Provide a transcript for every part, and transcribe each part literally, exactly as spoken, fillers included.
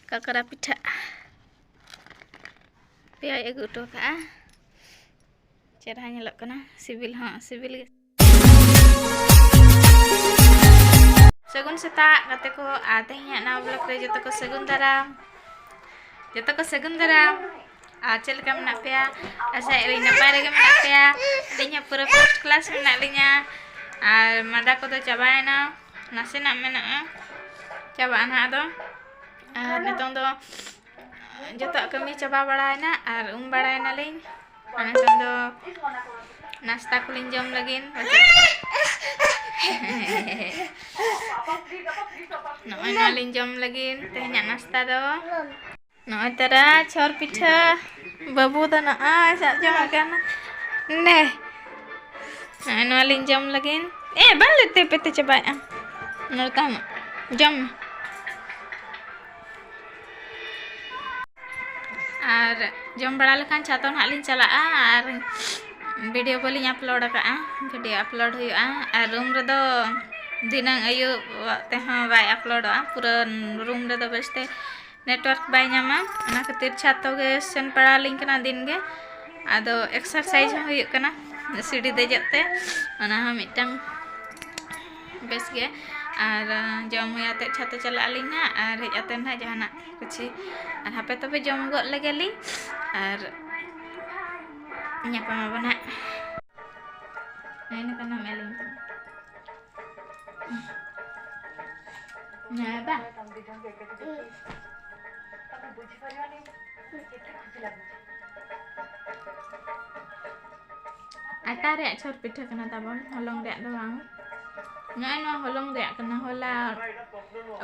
ᱠᱟᱠᱨᱟ ᱯᱤᱴᱷᱟᱹ ᱯᱮᱭᱟᱭ ᱟᱹᱜᱩ ᱦᱚᱴᱚ ᱠᱟᱜᱼᱟ᱾ ᱪᱮᱦᱨᱟ ᱧᱮᱞᱚᱜ ᱠᱟᱱᱟ, ᱥᱤᱵᱤᱞ ᱦᱚᱸ ᱥᱤᱵᱤᱞ ᱜᱮ᱾ ᱥᱟᱹᱜᱩᱱ ᱥᱮᱛᱟᱜ ᱜᱟᱛᱮ ᱠᱚ, ᱟᱨ ᱛᱮᱦᱮᱧᱟᱜ ᱱᱟᱣᱟ vlog ᱨᱮ ᱡᱚᱛᱚ ᱠᱚ ᱥᱟᱹᱜᱩᱱ ᱫᱟᱨᱟᱢ᱾ ᱡᱚᱛᱚ ᱠᱚ ᱥᱟᱹᱜᱩᱱ ᱫᱟᱨᱟᱢ᱾ ᱟᱨ ᱪᱮᱫ ᱞᱮᱠᱟ ᱢᱮᱱᱟᱜ ᱯᱮᱭᱟ? ᱟᱥᱟᱭᱮᱫ ᱟᱹᱧ ᱱᱟᱯᱟᱭ ᱨᱮᱜᱮ ᱢᱮᱱᱟᱜ ᱯᱮᱭᱟ᱾ ᱟᱹᱞᱤᱧ ᱦᱚᱸ ᱯᱩᱨᱟᱹ first class ᱢᱮᱱᱟᱜ ᱞᱤᱧᱟ᱾ ᱟᱨ ᱢᱟᱫᱟ ᱠᱚᱫᱚ ᱪᱟᱵᱟᱭᱮᱱᱟ, ᱱᱟᱥᱮᱱᱟᱜ ᱢᱮᱱᱟᱜᱼᱟ, ᱪᱟᱵᱟᱜᱼᱟ ᱱᱟᱦᱟᱜ ᱟᱫᱚ᱾ ᱟᱨ ᱱᱤᱛᱚᱝ ᱫᱚ ᱡᱚᱛᱚᱣᱟᱜ ᱠᱟᱹᱢᱤ ᱪᱟᱵᱟ ᱵᱟᱲᱟᱭᱮᱱᱟ ᱟᱨ ᱩᱢ ᱵᱟᱲᱟᱭᱮᱱᱟᱞᱤᱧ᱾ ᱟᱨ ᱱᱤᱛᱚᱝ ᱫᱚ ᱱᱟᱥᱛᱟ ᱠᱚᱞᱤᱧ ᱡᱚᱢ ᱞᱟᱹᱜᱤᱫ᱾ ᱱᱚᱜᱼᱚᱭ ᱱᱚᱣᱟ ᱞᱤᱧ ᱡᱚᱢ ᱞᱟᱹᱜᱤᱫ ᱛᱮᱦᱮᱧᱟᱜ ᱱᱟᱥᱛᱟ ᱫᱚ᱾ ᱱᱚᱜᱼᱚᱭ ᱛᱟᱨᱟ ᱪᱷᱚᱨ ᱯᱤᱴᱷᱟᱹ᱾ ᱵᱟᱹᱵᱩ ᱫᱚ ᱱᱚᱜᱼᱚᱭ ᱥᱟᱵ ᱡᱚᱝ ᱟᱠᱟᱱᱟ᱾ ᱱᱮ᱾ ᱱᱚᱜᱼᱚᱭ ᱱᱚᱣᱟ ᱞᱤᱧ ᱡᱚᱢ ᱞᱟᱹᱜᱤᱫ᱾ ᱮ, ᱵᱟᱝ ᱞᱮᱛᱮ ᱯᱮᱛᱮ ᱪᱟᱵᱟᱭᱮᱜᱼᱟ᱾ ᱱᱚᱰᱮ ᱛᱟᱦᱮᱱ ᱢᱮ᱾ ᱡᱚᱢ ᱢᱮ᱾ ᱟᱨ ᱡᱚᱢ ᱵᱟᱲᱟ ᱞᱮᱠᱷᱟᱱ ᱪᱷᱟᱛᱚ ᱱᱟᱦᱟᱜ ᱞᱤᱧ ᱪᱟᱞᱟᱜᱼᱟ᱾ ᱟᱨ video ᱵᱟᱹᱞᱤᱧ upload ᱟᱠᱟᱫᱼᱟ, video upload ᱦᱩᱭᱩᱜᱼᱟ᱾ ᱟᱨ room ᱨᱮᱫᱚ ᱫᱷᱤᱱᱟᱹᱝ ᱟᱹᱭᱩᱵ ᱛᱮᱦᱚᱸ ᱵᱟᱭ uploadᱚᱜᱼᱟ, ᱯᱩᱨᱟᱹ room ᱨᱮᱫᱚ ᱵᱮᱥᱛᱮ network ᱵᱟᱭ ᱧᱟᱢᱟ᱾ ᱚᱱᱟ ᱠᱷᱟᱹᱛᱤᱨ ᱪᱷᱟᱛᱚ ᱜᱮ ᱥᱮᱱ ᱯᱟᱲᱟᱣ ᱟᱹᱞᱤᱧ ᱠᱟᱱᱟ ᱫᱤᱱ ᱜᱮ᱾ ᱟᱫᱚ exercise ᱦᱚᱸ ᱦᱩᱭᱩᱜ ᱠᱟᱱᱟ ᱥᱤᱲᱤ ᱫᱮᱡᱚᱜ ᱛᱮ, ᱚᱱᱟ ᱦᱚᱸ ᱢᱤᱫᱴᱟᱝ ᱵᱮᱥ ᱜᱮ᱾ ᱟᱨ ᱡᱚᱢ ᱦᱩᱭ ᱟᱛᱮᱫ ᱪᱷᱟᱛᱚ ᱪᱟᱞᱟᱜ ᱟᱹᱞᱤᱧ ᱱᱟᱦᱟᱜ, ᱟᱨ ᱦᱮᱡ ᱟᱛᱮᱫ ᱱᱟᱦᱟᱜ ᱡᱟᱦᱟᱱᱟᱜ ᱠᱩᱪᱷᱤ᱾ ᱟᱨ ᱦᱟᱯᱮ ᱛᱚᱵᱮ ᱡᱚᱢ ᱜᱚᱫ ᱞᱮᱜᱮ ᱞᱤᱧ, ᱟᱨ ᱧᱟᱯᱟᱢ ᱟᱵᱚᱱ ᱱᱟᱦᱟᱜ᱾ ᱦᱮᱸ, ᱱᱤᱛᱚᱜ ᱱᱟᱦᱟᱜ ᱮᱢ ᱮᱞᱤᱧ ᱠᱟᱱᱟ᱾ ᱦᱮᱸ ᱵᱟ᱾ ᱟᱴᱟ ᱨᱮᱭᱟᱜ ᱪᱷᱚᱨ ᱯᱤᱴᱷᱟᱹ ᱠᱟᱱᱟ ᱛᱟᱵᱚᱱ, ᱦᱚᱞᱚᱝ ᱨᱮᱭᱟᱜ ᱫᱚ ᱵᱟᱝ᱾ ᱱᱚᱜᱼᱚᱭ ᱱᱚᱣᱟ ᱦᱚᱞᱚᱝ ᱨᱮᱭᱟᱜ ᱠᱟᱱᱟ, ᱦᱚᱞᱟ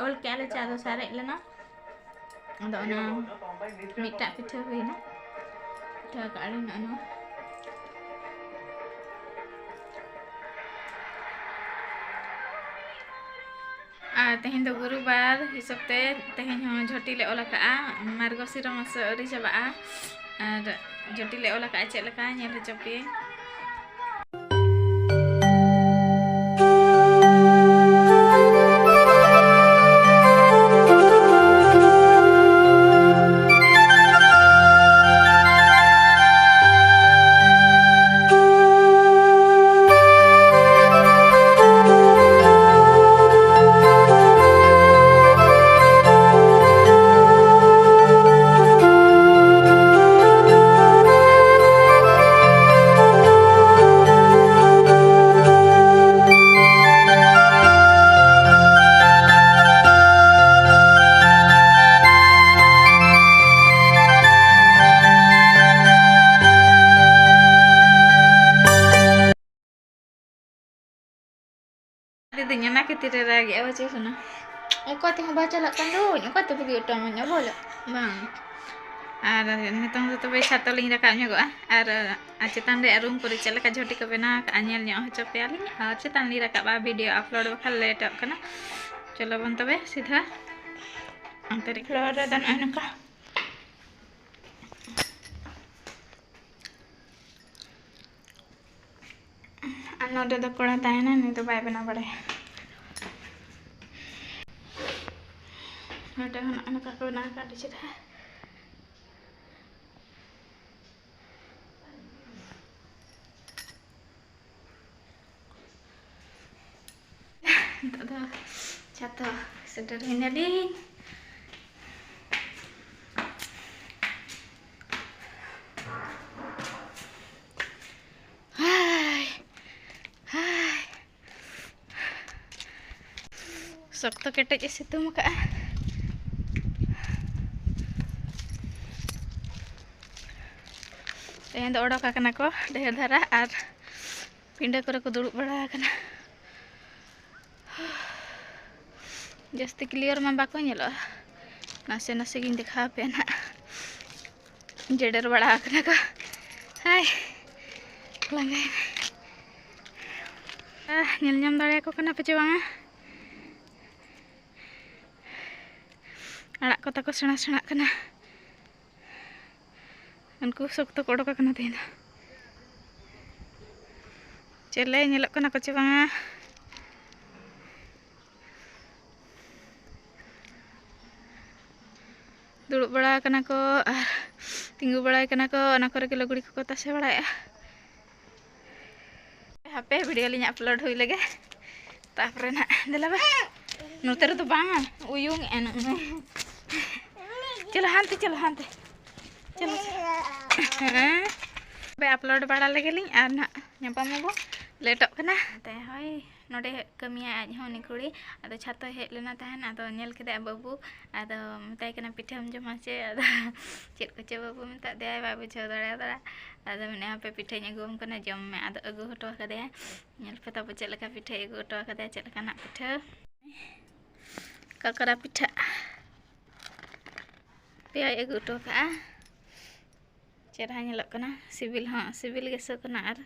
ᱚᱞ ᱠᱮᱜᱼᱟ ᱞᱮ, ᱪᱟ ᱫᱚ ᱥᱟᱨᱮᱡ ᱞᱮᱱᱟ᱾ ᱟᱫᱚ ᱚᱱᱟ ᱢᱤᱫᱴᱟᱜ ᱯᱤᱴᱷᱟᱹ ᱦᱩᱭᱱᱟ, ᱯᱤᱴᱷᱟᱹ ᱟᱠᱟᱫ ᱟᱹᱞᱤᱧ ᱱᱚᱜᱼᱚ ᱱᱚᱣᱟ᱾ ᱟᱨ ᱛᱮᱦᱮᱧ ᱫᱚ ᱜᱩᱨᱩᱵᱟᱨ ᱦᱤᱥᱟᱹᱵ ᱛᱮ ᱛᱮᱦᱮᱧ ᱦᱚᱸ ᱡᱷᱚᱴᱤ ᱞᱮ ᱚᱞ ᱟᱠᱟᱫᱼᱟ᱾ ᱢᱟᱨᱜᱚᱥᱤᱨᱟ ᱢᱟᱥ ᱟᱹᱣᱨᱤ ᱪᱟᱵᱟᱜᱼᱟ, ᱟᱨ ᱡᱷᱚᱴᱤ ᱞᱮ ᱚᱞ ᱟᱠᱟᱫᱼᱟ᱾ ᱪᱮᱫ ᱞᱮᱠᱟ ᱧᱮᱞ ᱦᱚᱪᱚ ᱯᱮᱭᱟᱹᱧ᱾ ᱨᱮ ᱨᱟᱜᱮᱜᱼᱟ ᱵᱟᱪᱮ ᱥᱚᱱᱟ᱾ ᱚᱠᱟ ᱛᱮᱦᱚᱸ ᱵᱟᱭ ᱪᱟᱞᱟᱜ ᱠᱟᱱ ᱫᱚᱧ, ᱚᱠᱟ ᱛᱮ ᱵᱩᱜᱤ ᱚᱴᱟᱝ ᱟᱹᱧ ᱵᱚᱞᱚ? ᱵᱟᱝ᱾ ᱟᱨ ᱱᱤᱛᱚᱝ ᱫᱚ ᱛᱚᱵᱮ ᱪᱷᱟᱛᱟ ᱞᱤᱧ ᱨᱟᱠᱟᱵ ᱧᱚᱜᱚᱜᱼᱟ᱾ ᱟᱨ, ᱟᱨ ᱪᱮᱛᱟᱱ ᱨᱮᱭᱟᱜ ᱨᱩᱢ ᱠᱚᱨᱮ ᱪᱮᱫ ᱞᱮᱠᱟ ᱡᱷᱚᱴᱤ ᱠᱚ ᱵᱮᱱᱟᱣ ᱟᱠᱟᱫᱼᱟ, ᱧᱮᱞ ᱧᱚᱜ ᱦᱚᱪᱚ ᱯᱮᱭᱟᱞᱤᱧ᱾ ᱟᱨ ᱪᱮᱛᱟᱱ ᱞᱤᱧ ᱨᱟᱠᱟᱵᱼᱟ, ᱵᱷᱤᱰᱤᱭᱳ ᱟᱯᱞᱳᱰ ᱵᱟᱠᱷᱟᱱ ᱞᱮᱴᱚᱜ ᱠᱟᱱᱟ᱾ ᱪᱚᱞᱚ ᱵᱚᱱ ᱛᱚᱵᱮ ᱥᱤᱫᱷᱟ ᱚᱱᱛᱮ ᱨᱮ᱾ ᱯᱷᱞᱳᱨ ᱨᱮᱫᱚ ᱱᱚᱜᱼᱚᱭ ᱱᱚᱝᱠᱟ᱾ ᱟᱨ ᱱᱚᱰᱮ ᱫᱚ ᱠᱚᱲᱟ ᱛᱟᱦᱮᱱᱟ, ᱱᱩᱭ ᱫᱚ ᱵᱟᱭ ᱵᱮᱱᱟᱣ ᱵᱟᱲᱟᱭᱟ᱾ ᱱᱚᱰᱮ ᱦᱚᱸ ᱱᱚᱜᱼᱚ ᱱᱚᱝᱠᱟ ᱠᱚ ᱵᱮᱱᱟᱣ ᱟᱠᱟᱫ, ᱟᱹᱰᱤ ᱪᱮᱦᱨᱟ᱾ ᱱᱤᱛᱚᱜ ᱫᱚ ᱪᱷᱟᱛᱟ ᱥᱮᱴᱮᱨ ᱦᱩᱭᱱᱟᱞᱤᱧ᱾ ᱦᱟᱭ, ᱦᱟᱭ᱾ ᱥᱚᱠᱛᱚ ᱠᱮᱴᱮᱡ ᱮ ᱥᱤᱛᱩᱝ ᱟᱠᱟᱫᱼᱟ᱾ ᱛᱮᱦᱮᱧ ᱫᱚ ᱚᱰᱚᱠ ᱟᱠᱟᱱᱟ ᱠᱚ ᱰᱷᱮᱨ ᱫᱷᱟᱨᱟ, ᱟᱨ ᱯᱤᱸᱰᱟᱹ ᱠᱚᱨᱮ ᱠᱚ ᱫᱩᱲᱩᱵ ᱵᱟᱲᱟ ᱟᱠᱟᱱᱟ᱾ ᱡᱟᱹᱥᱛᱤ ᱠᱞᱤᱭᱟᱨ ᱢᱟ ᱵᱟᱠᱚ ᱧᱮᱞᱚᱜᱼᱟ, ᱱᱟᱥᱮ ᱱᱟᱥᱮ ᱜᱤᱧ ᱫᱮᱠᱷᱟᱣ ᱟᱯᱮᱭᱟ ᱱᱟᱦᱟᱜ᱾ ᱡᱮᱰᱮᱨ ᱵᱟᱲᱟ ᱟᱠᱟᱱᱟ ᱠᱚ᱾ ᱦᱟᱭ, ᱞᱟᱸᱜᱟᱭᱮᱱᱟ᱾ ᱟᱦ, ᱧᱮᱞ ᱧᱟᱢ ᱫᱟᱲᱮᱭᱟᱠᱚ ᱠᱟᱱᱟ ᱯᱮ ᱪᱮ ᱵᱟᱝᱟ? ᱟᱲᱟᱜ ᱠᱚ ᱛᱟᱠᱚ ᱥᱮᱬᱟ ᱥᱮᱬᱟᱜ ᱠᱟᱱᱟ᱾ ᱩᱱᱠᱩ ᱥᱚᱠᱛᱚ ᱠᱚ ᱚᱰᱚᱠ ᱟᱠᱟᱱᱟ ᱛᱮᱦᱮᱧ ᱫᱚ᱾ ᱪᱮᱞᱮ ᱧᱮᱞᱚᱜ ᱠᱟᱱᱟ ᱠᱚ ᱪᱮ ᱵᱟᱝᱟ? ᱫᱩᱲᱩᱵ ᱵᱟᱲᱟ ᱟᱠᱟᱱᱟ ᱠᱚ ᱟᱨ ᱛᱤᱸᱜᱩ ᱵᱟᱲᱟᱭ ᱠᱟᱱᱟ ᱠᱚ, ᱚᱱᱟ ᱠᱚᱨᱮ ᱜᱮ ᱞᱩᱜᱽᱲᱤ ᱠᱚᱠᱚ ᱛᱟᱥᱮ ᱵᱟᱲᱟᱭᱮᱫᱼᱟ᱾ ᱦᱟᱯᱮ, ᱵᱷᱤᱰᱤᱭᱳ ᱞᱤᱧ ᱟᱯᱞᱳᱰ ᱦᱩᱭ ᱞᱮᱜᱮ, ᱛᱟᱨᱯᱚᱨᱮ ᱱᱟᱦᱟᱜ᱾ ᱫᱮᱞᱟ ᱵᱟ, ᱱᱚᱛᱮ ᱨᱮᱫᱚ ᱵᱟᱝ, ᱩᱭᱩᱝ ᱮᱱ᱾ ᱪᱚᱞᱚ ᱦᱟᱱᱛᱮ, ᱪᱚᱞᱚ ᱦᱟᱱᱛᱮ, ᱪᱚᱞᱚ, ᱪᱚᱞᱚ᱾ ᱦᱮᱸ, ᱦᱟᱯᱮ ᱟᱯᱞᱳᱰ ᱵᱟᱲᱟ ᱞᱮᱜᱮ ᱞᱤᱧ ᱟᱨ ᱱᱟᱦᱟᱜ ᱧᱟᱯᱟᱢ ᱟᱵᱚ᱾ ᱞᱮᱴᱚᱜ ᱠᱟᱱᱟ᱾ ᱦᱳᱭ᱾ ᱱᱚᱰᱮ ᱠᱟᱹᱢᱤᱭᱟᱭ ᱟᱡ ᱦᱚᱸ, ᱩᱱᱤ ᱠᱩᱲᱤ᱾ ᱟᱫᱚ ᱪᱷᱟᱛᱚᱭ ᱦᱮᱡ ᱞᱮᱱᱟ ᱛᱟᱦᱮᱱ, ᱟᱫᱚ ᱧᱮᱞ ᱠᱮᱫᱟᱭ ᱵᱟᱹᱵᱩ, ᱟᱫᱚ ᱢᱮᱛᱟᱭ ᱠᱟᱱᱟ, "ᱯᱤᱴᱷᱟᱹᱢ ᱡᱚᱢᱟ ᱪᱮ?" ᱟᱫᱚ ᱪᱮᱫ ᱠᱚᱪᱚ ᱵᱟᱹᱵᱩ ᱢᱮᱛᱟᱫ ᱫᱮᱭᱟᱭ, ᱵᱟᱭ ᱵᱩᱡᱷᱟᱹᱣ ᱫᱟᱲᱮᱭᱟᱫᱟ᱾ ᱟᱫᱚ ᱢᱮᱱᱮᱫ, "ᱦᱟᱯᱮ, ᱯᱤᱴᱷᱟᱹᱧ ᱟᱹᱜᱩᱣᱟᱢ ᱠᱟᱱᱟ, ᱡᱚᱢ ᱢᱮ᱾" ᱟᱫᱚ ᱟᱹᱜᱩ ᱦᱚᱴᱚ ᱠᱟᱫᱮᱭᱟᱭ᱾ ᱧᱮᱞ ᱯᱮ ᱛᱟᱵᱚ ᱪᱮᱫ ᱞᱮᱠᱟ ᱯᱤᱴᱷᱟᱹᱭ ᱟᱹᱜᱩ ᱦᱚᱴᱚ ᱠᱟᱫᱮᱭᱟ, ᱪᱮᱫ ᱞᱮᱠᱟᱱᱟᱜ ᱯᱤᱴᱷᱟᱹ᱾ ᱠᱟᱠᱨᱟ ᱯᱤᱴᱷᱟᱹ, ᱯᱮᱭᱟᱭ ᱟᱹᱜᱩ ᱦᱚᱴᱚ ᱠᱟᱜᱼᱟ᱾ ᱪᱮᱦᱨᱟ ᱧᱮᱞᱚᱜ ᱠᱟᱱᱟ, ᱥᱤᱵᱤᱞ ᱦᱚᱸ ᱥᱤᱵᱤᱞ ᱜᱮ ᱥᱚ ᱠᱟᱱᱟ᱾ ᱟᱨ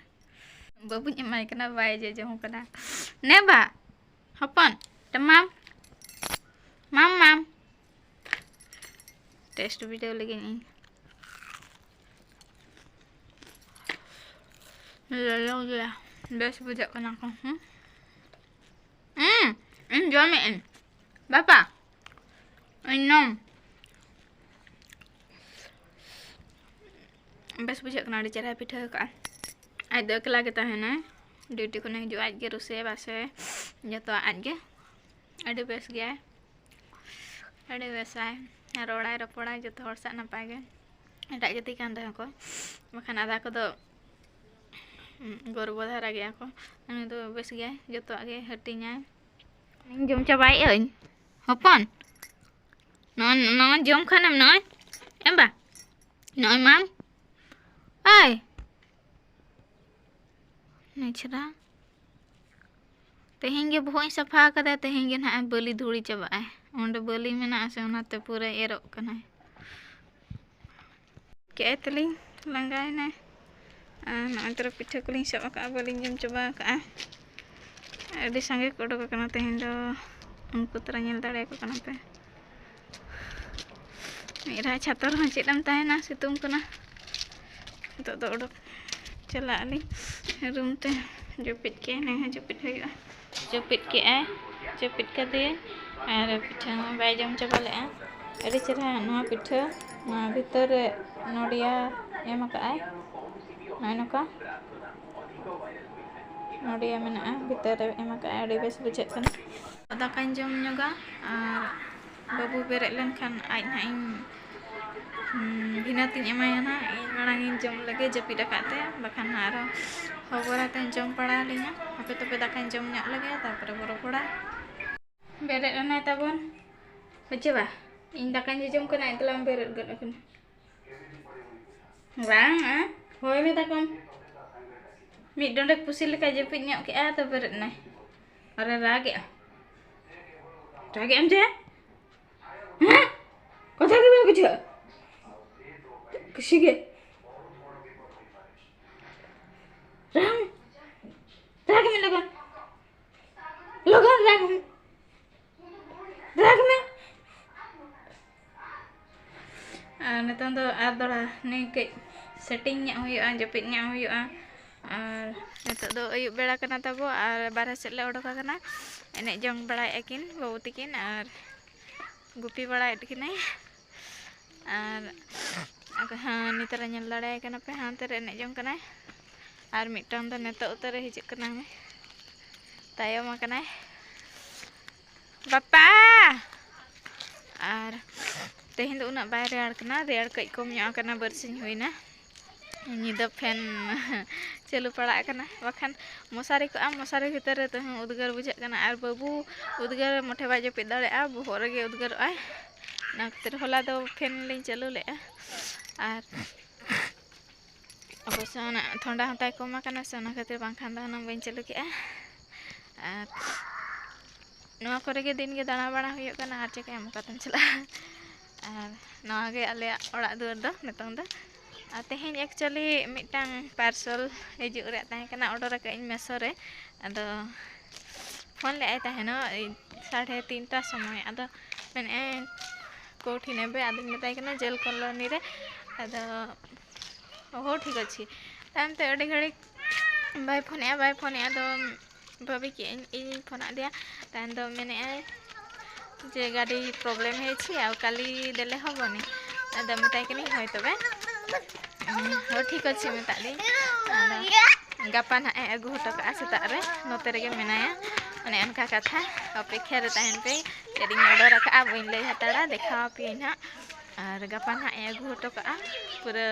ᱵᱟᱹᱵᱩᱧ ᱮᱢᱟᱭ ᱠᱟᱱᱟ, ᱵᱟᱭ ᱡᱚᱡᱚᱢ ᱠᱟᱱᱟ᱾ ᱱᱮ ᱵᱟ, ᱦᱚᱯᱚᱱ, ᱴᱟᱢᱟᱢ, ᱢᱟᱢ, ᱢᱟᱢ᱾ ᱴᱮᱥᱴ ᱵᱤᱰᱟᱹᱣ ᱞᱟᱹᱜᱤᱫ ᱤᱧ᱾ ᱞᱚᱞᱚ ᱜᱮᱭᱟ, ᱵᱮᱥ ᱵᱩᱡᱷᱟᱹᱜ ᱠᱟᱱᱟ ᱠᱚ᱾ ᱦᱩᱸ, ᱦᱩᱸ, ᱤᱧ ᱡᱚᱢᱮᱫ ᱟᱹᱧ ᱵᱟᱯᱟ, ᱤᱧ ᱱᱚᱢ᱾ ᱵᱮᱥ ᱵᱩᱡᱷᱟᱹᱜ ᱠᱟᱱᱟ, ᱟᱹᱰᱤ ᱪᱮᱦᱨᱟᱭ ᱯᱤᱴᱷᱟᱹ ᱟᱠᱟᱫᱼᱟ᱾ ᱟᱡ ᱫᱚ ᱮᱠᱞᱟ ᱜᱮ ᱛᱟᱦᱮᱱᱟᱭ, ᱰᱤᱭᱩᱴᱤ ᱠᱷᱚᱱᱮ ᱦᱤᱡᱩᱜᱼᱟ, ᱟᱡ ᱜᱮ ᱨᱩᱥᱟᱹᱭᱟ ᱵᱟᱥᱮ, ᱡᱚᱛᱚᱣᱟᱜ ᱟᱡ ᱜᱮ᱾ ᱟᱹᱰᱤ ᱵᱮᱥ ᱜᱮᱭᱟᱭ, ᱟᱹᱰᱤ ᱵᱮᱥᱟᱭ ᱨᱚᱲᱟᱭ, ᱨᱚᱯᱚᱲᱟᱭ ᱡᱚᱛᱚ ᱦᱚᱲ ᱥᱟᱶ ᱱᱟᱯᱟᱭ ᱜᱮ᱾ ᱮᱴᱟᱜ ᱡᱟᱹᱛᱤ ᱠᱟᱱ ᱨᱮᱦᱚᱸ ᱠᱚ, ᱵᱟᱠᱷᱟᱱ ᱟᱫᱷᱟ ᱠᱚᱫᱚ ᱜᱚᱨᱵᱚ ᱫᱷᱟᱨᱟ ᱜᱮᱭᱟ ᱠᱚ᱾ ᱩᱱᱤ ᱫᱚ ᱵᱮᱥ ᱜᱮᱭᱟᱭ, ᱡᱚᱛᱚᱣᱟᱜ ᱜᱮ ᱦᱟᱹᱴᱤᱧᱟᱭ᱾ ᱤᱧ ᱡᱚᱢ ᱪᱟᱵᱟᱭᱮᱫ ᱟᱹᱧ ᱦᱚᱯᱚᱱ᱾ ᱱᱚᱜᱼᱚᱭ, ᱱᱚᱜᱼᱚᱭ ᱡᱚᱢ ᱠᱷᱟᱱᱮᱢ, ᱱᱚᱜᱼᱚᱭ ᱮᱢ ᱵᱟ, ᱱᱚᱜᱼᱚᱭ ᱢᱟᱢ, ᱟᱭ ᱱᱤᱪᱷᱨᱟ᱾ ᱛᱮᱦᱮᱧ ᱜᱮ ᱵᱚᱦᱚᱜ ᱤᱧ ᱥᱟᱯᱷᱟ ᱟᱠᱟᱫᱟ, ᱛᱮᱦᱮᱧ ᱜᱮ ᱱᱟᱦᱟᱜ ᱵᱟᱹᱞᱤ ᱫᱷᱩᱲᱤ ᱪᱟᱵᱟᱜᱼᱟᱭ᱾ ᱚᱸᱰᱮ ᱵᱟᱹᱞᱤ ᱢᱮᱱᱟᱜᱼᱟ ᱥᱮ, ᱚᱱᱟᱛᱮ ᱯᱩᱨᱟᱹ ᱮᱨᱚᱜ ᱠᱟᱱᱟᱭ᱾ ᱠᱮᱫᱼᱟᱭ ᱛᱟᱹᱞᱤᱧ, ᱞᱟᱸᱜᱟᱭᱮᱱᱟᱭ᱾ ᱟᱨ ᱱᱚᱜᱼᱚᱭ ᱛᱚᱨᱟ ᱯᱤᱴᱷᱟᱹ ᱠᱚᱞᱤᱧ ᱥᱟᱵ ᱟᱠᱟᱫᱼᱟ, ᱵᱟᱹᱞᱤᱧ ᱡᱚᱢ ᱪᱟᱵᱟ ᱟᱠᱟᱫᱼᱟ᱾ ᱟᱹᱰᱤ ᱥᱟᱸᱜᱮ ᱠᱚ ᱚᱰᱚᱠ ᱟᱠᱟᱱᱟ ᱛᱮᱦᱮᱧ ᱫᱚ, ᱩᱱᱠᱩ ᱛᱚᱨᱟ ᱧᱮᱞ ᱫᱟᱲᱮᱭᱟᱠᱚ ᱠᱟᱱᱟ ᱯᱮ᱾ ᱢᱤᱫ ᱫᱷᱟᱣ ᱪᱷᱟᱛᱟ ᱨᱮᱦᱚᱸ ᱪᱮᱫ ᱮᱢ ᱛᱟᱦᱮᱱᱟ, ᱥᱤᱛᱩᱝ ᱠᱟᱱᱟ᱾ ᱱᱤᱛᱚᱜ ᱫᱚ ᱚᱰᱚᱠ ᱪᱟᱞᱟᱜ ᱟᱹᱞᱤᱧ ᱨᱩᱢ ᱛᱮ, ᱡᱟᱹᱯᱤᱫ ᱠᱮᱫ ᱱᱤᱭᱟᱹ ᱦᱚᱸ ᱡᱟᱹᱯᱤᱫ ᱦᱩᱭᱩᱜᱼᱟ᱾ ᱡᱟᱹᱯᱤᱫ ᱠᱮᱫᱼᱟᱭ, ᱡᱟᱹᱯᱤᱫ ᱠᱟᱫᱮᱭᱟᱹᱧ᱾ ᱟᱨ ᱯᱤᱴᱷᱟᱹ ᱦᱚᱸ ᱵᱟᱭ ᱡᱚᱢ ᱪᱟᱵᱟ ᱞᱮᱫᱼᱟ᱾ ᱟᱹᱰᱤ ᱪᱮᱦᱨᱟ ᱱᱚᱣᱟ ᱯᱤᱴᱷᱟᱹ, ᱱᱚᱣᱟ ᱵᱷᱤᱛᱟᱹᱨ ᱨᱮ ᱱᱚᱰᱤᱭᱟ ᱮᱢ ᱟᱠᱟᱫᱼᱟᱭ, ᱱᱚᱜᱼᱚᱭ ᱱᱚᱝᱠᱟ ᱱᱚᱰᱤᱭᱟ ᱢᱮᱱᱟᱜᱼᱟ, ᱵᱷᱤᱛᱟᱹᱨ ᱨᱮ ᱮᱢ ᱟᱠᱟᱫᱼᱟᱭ᱾ ᱟᱹᱰᱤ ᱵᱮᱥ ᱵᱩᱡᱷᱟᱹᱜ ᱠᱟᱱᱟ᱾ ᱫᱟᱠᱟᱧ ᱡᱚᱢ ᱧᱚᱜᱟ ᱟᱨ ᱵᱟᱹᱵᱩ ᱵᱮᱨᱮᱫ ᱞᱮᱱᱠᱷᱟᱱ ᱟᱡ ᱱᱟᱦᱟᱜ ᱤᱧ ᱵᱷᱤᱱᱟᱹ ᱛᱤᱧ ᱮᱢᱟᱭᱟ ᱱᱟᱦᱟᱜ᱾ ᱤᱧ ᱢᱟᱲᱟᱝ ᱤᱧ ᱡᱚᱢ ᱞᱮᱜᱮ ᱡᱟᱹᱯᱤᱫ ᱟᱠᱟᱫ ᱛᱮ, ᱵᱟᱠᱷᱟᱱ ᱱᱟᱦᱟᱜ ᱟᱨᱦᱚᱸ ᱦᱚᱵᱚᱨ ᱟᱛᱮᱧ ᱡᱚᱢ ᱯᱟᱲᱟᱣ ᱞᱤᱧᱟ᱾ ᱦᱟᱯᱮ ᱛᱚᱵᱮ ᱫᱟᱠᱟᱧ ᱡᱚᱢ ᱧᱚᱜ ᱞᱮᱜᱮ, ᱛᱟᱨᱯᱚᱨᱮ ᱵᱚ ᱨᱚᱯᱚᱲᱟ᱾ ᱵᱮᱨᱮᱫ ᱮᱱᱟᱭ ᱛᱟᱵᱚᱱ᱾ ᱵᱩᱡᱷᱟᱹᱣᱟ? ᱤᱧ ᱫᱟᱠᱟᱧ ᱡᱚᱡᱚᱢ ᱠᱟᱱᱟ, ᱮᱱᱛᱮ ᱞᱟᱝ ᱵᱮᱨᱮᱫ ᱜᱚᱫ ᱟᱠᱟᱱᱟ᱾ ᱵᱟᱝ ᱟ, ᱦᱳᱭ ᱢᱮᱛᱟ ᱠᱚᱢ᱾ ᱢᱤᱫ ᱰᱚᱸᱰᱮᱠ ᱯᱩᱥᱤ ᱞᱮᱠᱟ ᱡᱟᱹᱯᱤᱫ ᱧᱚᱜ ᱠᱮᱜᱼᱟ, ᱛᱚ ᱵᱮᱨᱮᱫ ᱮᱱᱟᱭ᱾ ᱟᱨᱮ ᱨᱟᱜᱮᱜᱼᱟ᱾ ᱨᱟᱜᱮᱜ ᱟᱢ ᱪᱮ? ᱦᱮᱸ? ᱠᱟᱛᱷᱟ ᱜᱮ ᱵᱟᱭ ᱵᱩᱡᱷᱟᱹᱣᱟ᱾ ᱠᱩᱥᱤ ᱜᱮ᱾ ᱨᱟᱜᱽ ᱢᱮ᱾ ᱨᱟᱜᱽ ᱢᱮ ᱞᱚᱜᱚᱱ᱾ ᱞᱚᱜᱚᱱ ᱨᱟᱜᱽ ᱢᱮ᱾ ᱨᱟᱜᱽ ᱢᱮ᱾ ᱟᱨ ᱱᱤᱛᱚᱝ ᱫᱚ ᱟᱨ ᱫᱚᱲᱦᱟ ᱱᱩᱭ ᱠᱟᱹᱡ setting ᱧᱚᱜ ᱦᱩᱭᱩᱜᱼᱟ, ᱡᱟᱹᱯᱤᱫ ᱧᱚᱜ ᱦᱩᱭᱩᱜᱼᱟ᱾ ᱟᱨ ᱱᱤᱛᱚᱜ ᱫᱚ ᱟᱹᱭᱩᱵ ᱵᱮᱲᱟ ᱠᱟᱱᱟ ᱛᱟᱵᱚ, ᱟᱨ ᱵᱟᱨᱦᱮ ᱥᱮᱫ ᱞᱮ ᱚᱰᱚᱠ ᱟᱠᱟᱱᱟ᱾ ᱮᱱᱮᱡ ᱡᱚᱝ ᱵᱟᱲᱟᱭᱮᱫᱼᱟ ᱠᱤᱱ ᱵᱟᱹᱵᱩ ᱛᱟᱹᱠᱤᱱ, ᱟᱨ ᱜᱩᱯᱤ ᱵᱟᱲᱟᱭᱮᱫ ᱠᱤᱱᱟᱹᱧ᱾ ᱟᱨ ᱟᱫᱚ ᱦᱟᱸ, ᱱᱤᱛᱚᱜ ᱨᱮ ᱧᱮᱞ ᱫᱟᱲᱮᱭᱟᱭ ᱠᱟᱱᱟ ᱯᱮ, ᱦᱟᱱᱛᱮ ᱨᱮ ᱮᱱᱮᱡ ᱡᱚᱝ ᱠᱟᱱᱟᱭ᱾ ᱟᱨ ᱢᱤᱫᱴᱟᱝ ᱫᱚ ᱱᱤᱛᱚᱜ ᱩᱛᱟᱹᱨ ᱮ ᱦᱤᱡᱩᱜ ᱠᱟᱱᱟ, ᱛᱟᱭᱚᱢ ᱟᱠᱟᱱᱟᱭ᱾ ᱵᱟᱯᱟ! ᱟᱨ ᱛᱮᱦᱮᱧ ᱫᱚ ᱩᱱᱟᱹᱜ ᱵᱟᱭ ᱨᱮᱭᱟᱲ ᱠᱟᱱᱟ, ᱨᱮᱭᱟᱲ ᱠᱟᱹᱡ ᱠᱚᱢ ᱧᱚᱜ ᱟᱠᱟᱱᱟ, ᱵᱟᱨᱥᱤᱧ ᱦᱩᱭᱱᱟ᱾ ᱧᱤᱫᱟᱹ fan ᱪᱟᱹᱞᱩ ᱯᱟᱲᱟᱜ ᱠᱟᱱᱟ, ᱵᱟᱠᱷᱟᱱ ᱢᱚᱥᱟᱨᱤ ᱠᱚᱜᱼᱟ, ᱢᱚᱥᱟᱨᱤ ᱵᱷᱤᱛᱟᱹᱨ ᱨᱮ ᱛᱮᱦᱚᱸ ᱩᱫᱽᱜᱟᱹᱨ ᱵᱩᱡᱷᱟᱹᱜ ᱠᱟᱱᱟ᱾ ᱟᱨ ᱵᱟᱹᱵᱩ ᱩᱫᱽᱜᱟᱹᱨ ᱢᱚᱴᱷᱮ ᱵᱟᱭ ᱡᱟᱹᱯᱤᱫ ᱫᱟᱲᱮᱭᱟᱜᱼᱟ, ᱵᱚᱦᱚᱜ ᱨᱮᱜᱮ ᱩᱫᱽᱜᱟᱹᱨᱚᱜᱼᱟᱭ᱾ ᱚᱱᱟ ᱠᱷᱟᱹᱛᱤᱨ ᱦᱚᱞᱟ ᱫᱚ fan ᱞᱤᱧ ᱪᱟᱹᱞᱩ ᱞᱮᱫᱼᱟ᱾ ᱟᱨ ᱚᱵᱚᱥᱥᱚ ᱚᱱᱟ ᱴᱷᱚᱱᱰᱟ ᱦᱚᱸ ᱛᱟᱭ ᱠᱚᱢ ᱟᱠᱟᱱᱟ ᱥᱮ, ᱚᱱᱟ ᱠᱷᱟᱹᱛᱤᱨ ᱵᱟᱝᱠᱷᱟᱱ ᱫᱚ ᱦᱩᱱᱟᱹᱝ ᱵᱟᱹᱧ ᱪᱟᱹᱞᱩ ᱠᱮᱜᱼᱟ᱾ ᱟᱨ ᱱᱚᱣᱟ ᱠᱚᱨᱮ ᱜᱮ ᱫᱤᱱ ᱜᱮ ᱫᱟᱬᱟ ᱵᱟᱲᱟ ᱦᱩᱭᱩᱜ ᱠᱟᱱᱟ, ᱟᱨ ᱪᱤᱠᱟᱹᱭᱟᱢ, ᱚᱠᱟᱛᱮᱢ ᱪᱟᱞᱟᱜᱼᱟ? ᱟᱨ ᱱᱚᱣᱟ ᱜᱮ ᱟᱞᱮᱭᱟᱜ ᱚᱲᱟᱜ ᱫᱩᱣᱟᱹᱨ ᱫᱚ ᱱᱤᱛᱚᱝ ᱫᱚ᱾ ᱟᱨ ᱛᱮᱦᱮᱧ actually ᱢᱤᱫᱴᱟᱝ parcel ᱦᱤᱡᱩᱜ ᱨᱮᱭᱟᱜ ᱛᱟᱦᱮᱸ ᱠᱟᱱᱟ, order ᱟᱠᱟᱫ ᱟᱹᱧ Meesho ᱨᱮ᱾ ᱟᱫᱚ phone ᱞᱮᱫᱼᱟᱭ ᱛᱟᱦᱮᱱᱚᱜ ᱥᱟᱲᱮ ᱛᱤᱱᱴᱟ ᱥᱚᱢᱚᱭ, ᱟᱫᱚ ᱢᱮᱱᱮᱫᱼᱟᱭ ᱠᱳᱣᱴᱷᱤ ᱱᱮᱵᱮ, ᱟᱫᱚᱧ ᱢᱮᱛᱟᱭ ᱠᱟᱱᱟ ᱡᱮᱞ ᱠᱚᱞᱚᱱᱤ ᱨᱮ᱾ ᱟᱫᱚ ᱦᱳ ᱴᱷᱤᱠ ᱚᱪᱷᱤ᱾ ᱛᱟᱭᱚᱢ ᱛᱮ ᱟᱹᱰᱤ ᱜᱷᱟᱹᱲᱤᱡ ᱵᱟᱭ ᱯᱷᱳᱱᱮᱜᱼᱟ, ᱵᱟᱭ ᱯᱷᱳᱱᱮᱜᱼᱟ, ᱟᱫᱚ ᱵᱷᱟᱹᱵᱤ ᱠᱮᱜᱼᱟᱹᱧ ᱤᱧᱤᱧ ᱯᱷᱳᱱᱟᱫ ᱫᱮᱭᱟ᱾ ᱛᱟᱭᱚᱢ ᱫᱚ ᱢᱮᱱᱮᱜᱼᱟᱭ ᱡᱮ ᱜᱟᱹᱰᱤ problem ହେଇଛି, ଆଉ କାଲି ଦେଲେ ହବନି? ᱟᱫᱚ ᱢᱮᱛᱟᱭ ᱠᱟᱹᱱᱟᱹᱧ ᱦᱳᱭ ᱛᱚᱵᱮ, ᱦᱳ ᱴᱷᱤᱠ ᱚᱪᱷᱤ ᱢᱮᱛᱟᱫ ᱫᱤᱭᱟᱹᱧ᱾ ᱟᱫᱚ ᱜᱟᱯᱟ ᱱᱟᱦᱟᱜ ᱮ ᱟᱹᱜᱩ ᱦᱚᱴᱚ ᱠᱟᱜᱼᱟ ᱥᱮᱛᱟᱜ ᱨᱮ, ᱱᱚᱛᱮ ᱨᱮᱜᱮ ᱢᱮᱱᱟᱭᱟ᱾ ᱚᱱᱮ ᱚᱱᱠᱟ ᱠᱟᱛᱷᱟ, ᱚᱯᱮᱠᱷᱟ ᱨᱮ ᱛᱟᱦᱮᱱ ᱯᱮ, ᱪᱮᱫ ᱤᱧ order ᱟᱠᱟᱫᱼᱟ ᱵᱟᱹᱧ ᱞᱟᱹᱭ ᱦᱟᱛᱟᱲᱟ, ᱫᱮᱠᱷᱟᱣ ᱟᱯᱮᱭᱟᱹᱧ ᱱᱟᱦᱟᱜ᱾ ᱟᱨ ᱜᱟᱯᱟ ᱱᱟᱦᱟᱜ ᱤᱧ ᱟᱹᱜᱩ ᱦᱚᱴᱚ ᱠᱟᱜᱼᱟ ᱯᱩᱨᱟᱹ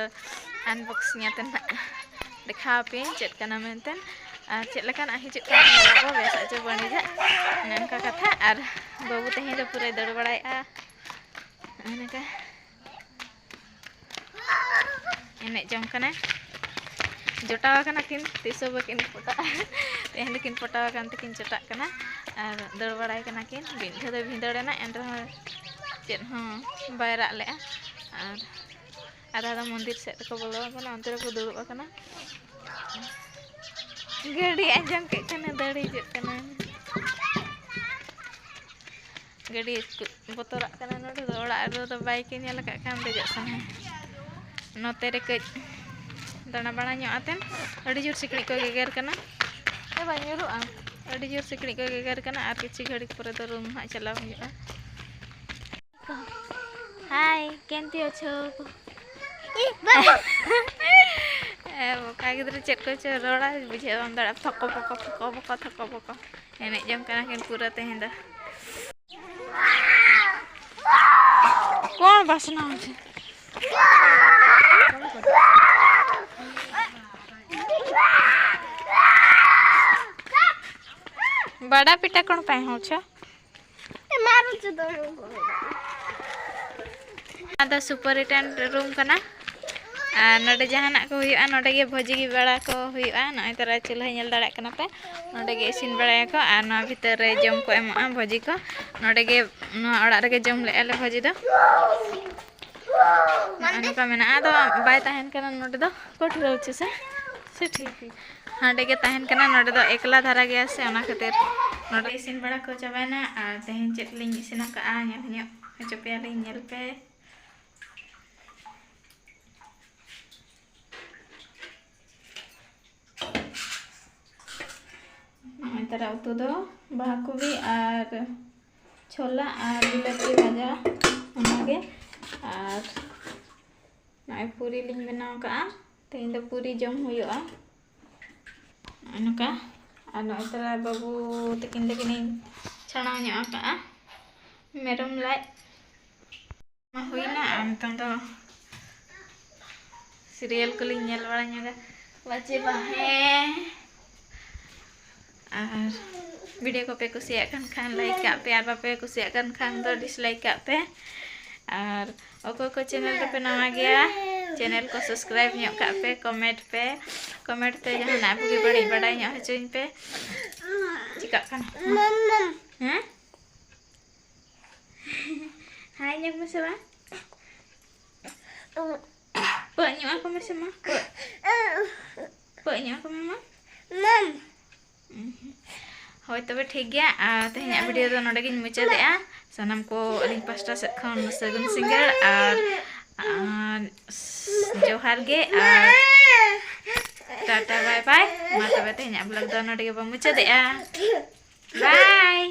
unboxing ᱟᱛᱮ ᱱᱟᱦᱟᱜ ᱫᱮᱠᱷᱟᱣ ᱟᱯᱮᱭᱟᱹᱧ ᱪᱮᱫ ᱠᱟᱱᱟ ᱢᱮᱱᱛᱮ᱾ ᱟᱨ ᱪᱮᱫ ᱞᱮᱠᱟᱱᱟᱜ ᱦᱤᱡᱩᱜ ᱠᱟᱱᱟ ᱧᱮᱞ ᱟᱵᱚ ᱵᱮᱥᱟᱜ ᱪᱮ ᱵᱟᱹᱲᱤᱡᱟᱜ, ᱚᱱᱮ ᱚᱱᱠᱟ ᱠᱟᱛᱷᱟ᱾ ᱟᱨ ᱵᱟᱹᱵᱩ ᱛᱮᱦᱮᱧ ᱫᱚ ᱯᱩᱨᱟᱹᱭ ᱫᱟᱹᱲ ᱵᱟᱲᱟᱭᱮᱫᱼᱟ, ᱚᱱᱠᱟ ᱮᱱᱮᱡ ᱡᱚᱝ ᱠᱟᱱᱟᱭ᱾ ᱡᱚᱴᱟᱣ ᱟᱠᱟᱱᱟ ᱠᱤᱱ, ᱛᱤᱥ ᱦᱚᱸ ᱵᱟᱹᱠᱤᱱ ᱯᱚᱴᱟᱜᱼᱟ᱾ ᱛᱮᱦᱮᱧ ᱫᱚᱠᱤᱱ ᱯᱚᱴᱟᱣ ᱟᱠᱟᱱ ᱛᱮᱠᱤᱱ ᱪᱚᱴᱟᱜ ᱠᱟᱱᱟ᱾ ᱟᱨ ᱫᱟᱹᱲ ᱵᱟᱲᱟᱭ ᱠᱟᱱᱟ ᱠᱤᱱ, ᱢᱤᱫ ᱫᱷᱟᱣ ᱫᱚᱭ ᱵᱷᱤᱸᱫᱟᱹᱲ ᱮᱱᱟ, ᱮᱱ ᱨᱮᱦᱚᱸ ᱪᱮᱫ ᱦᱚᱸ ᱵᱟᱭ ᱨᱟᱜ ᱞᱮᱜᱼᱟ᱾ ᱟᱨ ᱟᱫᱷᱟ ᱫᱚ ᱢᱚᱱᱫᱤᱨ ᱥᱮᱫ ᱨᱮᱠᱚ ᱵᱚᱞᱚ ᱟᱠᱟᱱᱟ, ᱚᱱᱛᱮ ᱨᱮᱠᱚ ᱫᱩᱲᱩᱵ ᱟᱠᱟᱱᱟ᱾ ᱜᱟᱹᱰᱤ ᱟᱸᱡᱚᱢ ᱠᱮᱫ ᱠᱷᱟᱱᱮ ᱫᱟᱹᱲ ᱦᱤᱡᱩᱜ ᱠᱟᱱᱟ᱾ ᱜᱟᱹᱰᱤ ᱵᱚᱛᱚᱨᱟᱜ ᱠᱟᱱᱟ ᱱᱚᱰᱮ ᱫᱚ, ᱚᱲᱟᱜ ᱨᱮᱫᱚ ᱵᱟᱭ ᱠᱤ ᱧᱮᱞ ᱟᱠᱟᱫ ᱠᱷᱟᱱ ᱫᱮᱡᱚᱜ ᱥᱟᱱᱟᱭᱟ᱾ ᱱᱚᱛᱮ ᱨᱮ ᱠᱟᱹᱡ ᱫᱟᱬᱟ ᱵᱟᱲᱟ ᱧᱚᱜ ᱟᱛᱮᱱ᱾ ᱟᱹᱰᱤ ᱡᱳᱨ ᱥᱤᱠᱲᱤᱡ ᱠᱚ ᱜᱮᱜᱮᱨ ᱠᱟᱱᱟ᱾ ᱮ ᱵᱟᱝ, ᱧᱩᱨᱩᱜᱼᱟ᱾ ᱟᱹᱰᱤ ᱡᱳᱨ ᱥᱤᱠᱲᱤᱡ ᱠᱚ ᱜᱮᱜᱮᱨ ᱠᱟᱱᱟ᱾ ᱟᱨ ᱠᱤᱪᱷᱩ ᱜᱷᱟᱹᱲᱤᱡ ᱯᱚᱨᱮ ᱫᱚ ᱨᱩᱢ ᱦᱟᱸᱜ ᱪᱟᱞᱟᱣ ᱦᱩᱭᱩᱜᱼᱟ᱾ ᱦᱟᱭ, ᱠᱮᱢᱛᱤ ᱚᱪᱷᱚ? ᱮ, ᱵᱚᱠᱟ ᱜᱤᱫᱽᱨᱟᱹ ᱪᱮᱫ ᱠᱚᱪᱚ ᱨᱚᱲᱟ, ᱵᱩᱡᱷᱟᱹᱣ ᱵᱟᱢ ᱫᱟᱲᱮᱭᱟᱜᱼᱟ᱾ ᱯᱷᱚᱠᱚ ᱯᱷᱚᱠᱚ, ᱯᱷᱚᱠᱚ ᱯᱷᱚᱠᱚ, ᱛᱷᱚᱠᱚ ᱯᱷᱚᱠᱚ᱾ ᱮᱱᱮᱡ ᱡᱚᱝ ᱠᱟᱱᱟ ᱠᱤᱱ ᱯᱩᱨᱟᱹ ᱛᱮᱦᱮᱧ ᱫᱚ᱾ ᱠᱚᱬ ᱵᱟᱥᱱᱟ ᱦᱚᱪᱚ᱾ ᱵᱟᱰᱟ ᱯᱤᱴᱟ ᱠᱚᱬ ᱯᱟᱭ ᱦᱚᱸ ᱪᱚ᱾ ᱟᱫᱚ superintendent room ᱠᱟᱱᱟ᱾ ᱟᱨ ᱱᱚᱰᱮ ᱡᱟᱦᱟᱱᱟᱜ ᱠᱚ ᱦᱩᱭᱩᱜᱼᱟ, ᱱᱚᱰᱮ ᱜᱮ ᱵᱷᱟᱹᱡᱤ ᱵᱟᱲᱟ ᱠᱚ ᱦᱩᱭᱩᱜᱼᱟ᱾ ᱱᱚᱜᱼᱚᱭ ᱛᱟᱨᱟ ᱪᱩᱞᱦᱟᱹ ᱧᱮᱞ ᱫᱟᱲᱮᱭᱟᱜ ᱠᱟᱱᱟ ᱯᱮ, ᱱᱚᱰᱮ ᱜᱮ ᱤᱥᱤᱱ ᱵᱟᱲᱟᱭᱟᱠᱚ᱾ ᱟᱨ ᱱᱚᱣᱟ ᱵᱷᱤᱛᱟᱹᱨ ᱨᱮ ᱡᱚᱢ ᱠᱚ ᱮᱢᱚᱜᱼᱟ, ᱵᱷᱟᱹᱡᱤ ᱠᱚ᱾ ᱱᱚᱰᱮ ᱜᱮ, ᱱᱚᱣᱟ ᱚᱲᱟᱜ ᱨᱮᱜᱮ ᱡᱚᱢ ᱞᱮᱫᱼᱟ ᱞᱮ ᱵᱷᱟᱹᱡᱤ ᱫᱚ᱾ ᱱᱚᱜᱼᱚ ᱱᱚᱝᱠᱟ ᱢᱮᱱᱟᱜᱼᱟ᱾ ᱟᱫᱚ ᱵᱟᱭ ᱛᱟᱦᱮᱱ ᱠᱟᱱᱟ ᱱᱚᱰᱮ ᱫᱚ, ᱠᱚᱴᱷᱤ ᱨᱮ ᱦᱚᱪᱚ ᱥᱮ, ᱥᱮ ᱴᱷᱤᱠ ᱜᱮ᱾ ᱦᱟᱸᱰᱮ ᱜᱮ ᱛᱟᱦᱮᱱ ᱠᱟᱱᱟ, ᱱᱚᱰᱮ ᱫᱚ ᱮᱠᱞᱟ ᱫᱷᱟᱨᱟ ᱜᱮᱭᱟ ᱥᱮ, ᱚᱱᱟ ᱠᱷᱟᱹᱛᱤᱨ᱾ ᱱᱚᱰᱮ ᱤᱥᱤᱱ ᱵᱟᱲᱟ ᱠᱚ ᱪᱟᱵᱟᱭᱮᱱᱟ᱾ ᱟᱨ ᱛᱮᱦᱮᱧ ᱪᱮᱫ ᱞᱤᱧ ᱤᱥᱤᱱ ᱟᱠᱟᱫᱼᱟ, ᱧᱮᱞ ᱧᱚᱜ ᱦᱚᱪᱚ ᱯᱮᱭᱟᱞᱤᱧ, ᱧᱮᱞ ᱯᱮ᱾ ᱱᱚᱜᱼᱚᱭ ᱛᱟᱨᱟ ᱩᱛᱩ ᱫᱚ ᱵᱟᱦᱟ ᱠᱚᱵᱤ ᱟᱨ ᱪᱷᱚᱞᱟ ᱟᱨ ᱵᱤᱞᱟᱹᱛᱤ ᱵᱷᱟᱡᱟ, ᱚᱱᱟᱜᱮ᱾ ᱟᱨ ᱱᱚᱜᱼᱚᱭ ᱯᱩᱨᱤ ᱞᱤᱧ ᱵᱮᱱᱟᱣ ᱠᱟᱜᱼᱟ, ᱛᱮᱦᱮᱧ ᱫᱚ ᱯᱩᱨᱤ ᱡᱚᱢ ᱦᱩᱭᱩᱜᱼᱟ᱾ ᱱᱚᱜᱼᱚᱭ ᱱᱚᱝᱠᱟ᱾ ᱟᱨ ᱱᱚᱜᱼᱚᱭ ᱛᱟᱨᱟ ᱵᱟᱹᱵᱩ ᱛᱟᱹᱠᱤᱱ ᱞᱟᱹᱜᱤᱫ ᱤᱧ ᱪᱷᱟᱲᱟᱣ ᱧᱚᱜ ᱟᱠᱟᱜᱼᱟ ᱢᱮᱨᱚᱢ ᱞᱟᱡ᱾ ᱦᱩᱭᱱᱟ, ᱟᱨ ᱱᱤᱛᱚᱝ ᱫᱚ ᱥᱤᱨᱤᱭᱟᱞ ᱠᱚᱞᱤᱧ ᱧᱮᱞ ᱵᱟᱲᱟ ᱧᱚᱜᱟ᱾ ᱵᱟᱪᱮ ᱵᱟᱦᱮ᱾ ᱟᱨ ᱵᱷᱤᱰᱤᱭᱳ ᱠᱚᱯᱮ ᱠᱩᱥᱤᱭᱟᱜ ᱠᱟᱱ ᱠᱷᱟᱱ ᱞᱟᱭᱤᱠ ᱠᱟᱜ ᱯᱮ, ᱟᱨ ᱵᱟᱯᱮ ᱠᱩᱥᱤᱭᱟᱜ ᱠᱟᱱ ᱠᱷᱟᱱ ᱫᱚ ᱰᱤᱥᱞᱟᱭᱤᱠ ᱠᱟᱜ ᱯᱮ᱾ ᱟᱨ ᱚᱠᱚᱭ ᱠᱚ ᱪᱮᱱᱮᱞ ᱨᱮᱯᱮ ᱱᱟᱣᱟ ᱜᱮᱭᱟ, ᱪᱮᱱᱮᱞ ᱠᱚ ᱥᱟᱵᱥᱠᱨᱟᱭᱤᱵ ᱧᱚᱜ ᱠᱟᱜ ᱯᱮ, ᱠᱚᱢᱮᱱᱴ ᱯᱮ, ᱠᱚᱢᱮᱱᱴ ᱛᱮ ᱡᱟᱦᱟᱱᱟᱜ ᱵᱩᱜᱤ ᱵᱟᱹᱲᱤᱡ ᱵᱟᱰᱟᱭ ᱧᱚᱜ ᱦᱚᱪᱚᱧ ᱯᱮ᱾ ᱪᱤᱠᱟᱹᱜ ᱠᱟᱱᱟ? ᱦᱮᱸ? ᱦᱟᱭ ᱧᱚᱜ ᱢᱮᱥᱮ ᱵᱟ᱾ ᱯᱟᱹᱜ ᱧᱚᱜ ᱟᱠᱚ ᱢᱮᱥᱮ ᱢᱟ᱾ ᱯᱟᱹᱜ, ᱯᱟᱹᱜ ᱧᱚᱜ ᱟᱠᱚ ᱢᱮ ᱢᱟ᱾ ᱦᱳᱭ, ᱛᱚᱵᱮ ᱴᱷᱤᱠ ᱜᱮᱭᱟ, ᱟᱨ ᱛᱮᱦᱮᱧᱟᱜ ᱵᱷᱤᱰᱤᱭᱳ ᱫᱚ ᱱᱚᱰᱮ ᱜᱤᱧ ᱢᱩᱪᱟᱹᱫᱮᱜᱼᱟ᱾ ᱥᱟᱱᱟᱢ ᱠᱚ ᱟᱹᱞᱤᱧ ᱯᱟᱥᱴᱟ ᱥᱮᱫ ᱠᱷᱚᱱ ᱥᱟᱹᱜᱩᱱ ᱥᱤᱸᱜᱟᱹᱲ ᱟᱨ, ᱟᱨ ᱡᱚᱦᱟᱨ ᱜᱮ, ᱟᱨ ᱴᱟᱴᱟ ᱵᱟᱭ ᱵᱟᱭ᱾ ᱢᱟ ᱛᱚᱵᱮ ᱛᱮᱦᱮᱧᱟᱜ ᱵᱞᱚᱜ ᱫᱚ ᱱᱚᱰᱮ ᱜᱮᱵᱚᱱ ᱢᱩᱪᱟᱹᱫᱮᱜᱼᱟ᱾ ᱵᱟᱭ᱾